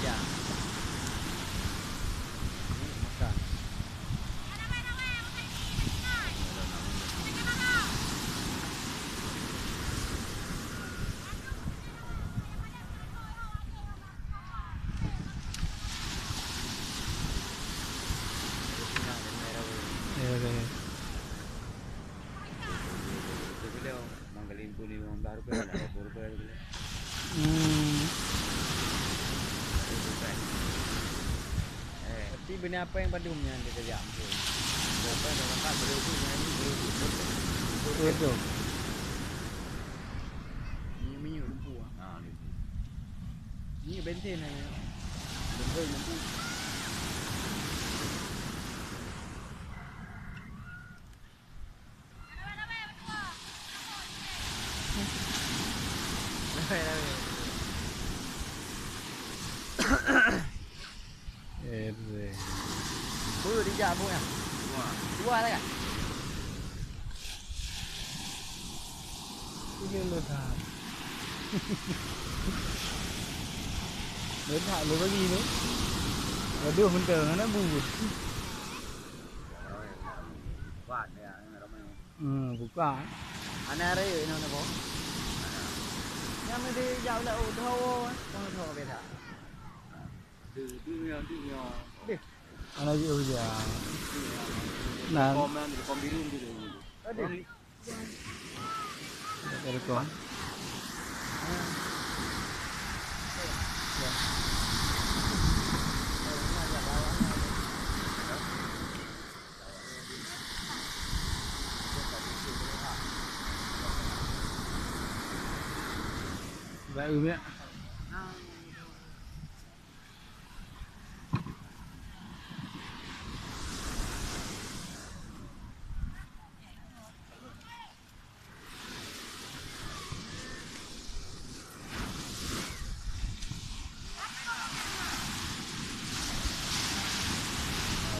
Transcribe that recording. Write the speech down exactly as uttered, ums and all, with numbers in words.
Ya. Ini Mekah. Ya, ya. Hmm. Tapi benda apa yang padum yang kita jak? Apa yang dalam kat boleh tu, yang ni boleh tu. Betul. Minyak-minyak lembu ah. Ha, ni. Ni bensin ni. Bensin lembu. Ere. Peue dijak buet nyan? Dua. Dua lah kan? Ini lo that. Lo that lo bagi tu. Aduh, mentang mana buet. Kuat ya, ramai. Hmm, buka. Aneuk raya nyoe napa? Nyang di jak ulat, oh, dua, eh. Pun dua beda. Deh. Aneuk raya hujan. Nah. Kom yang di kom biru tu. Aduh. Ada kom. Ya. Baik, Umi.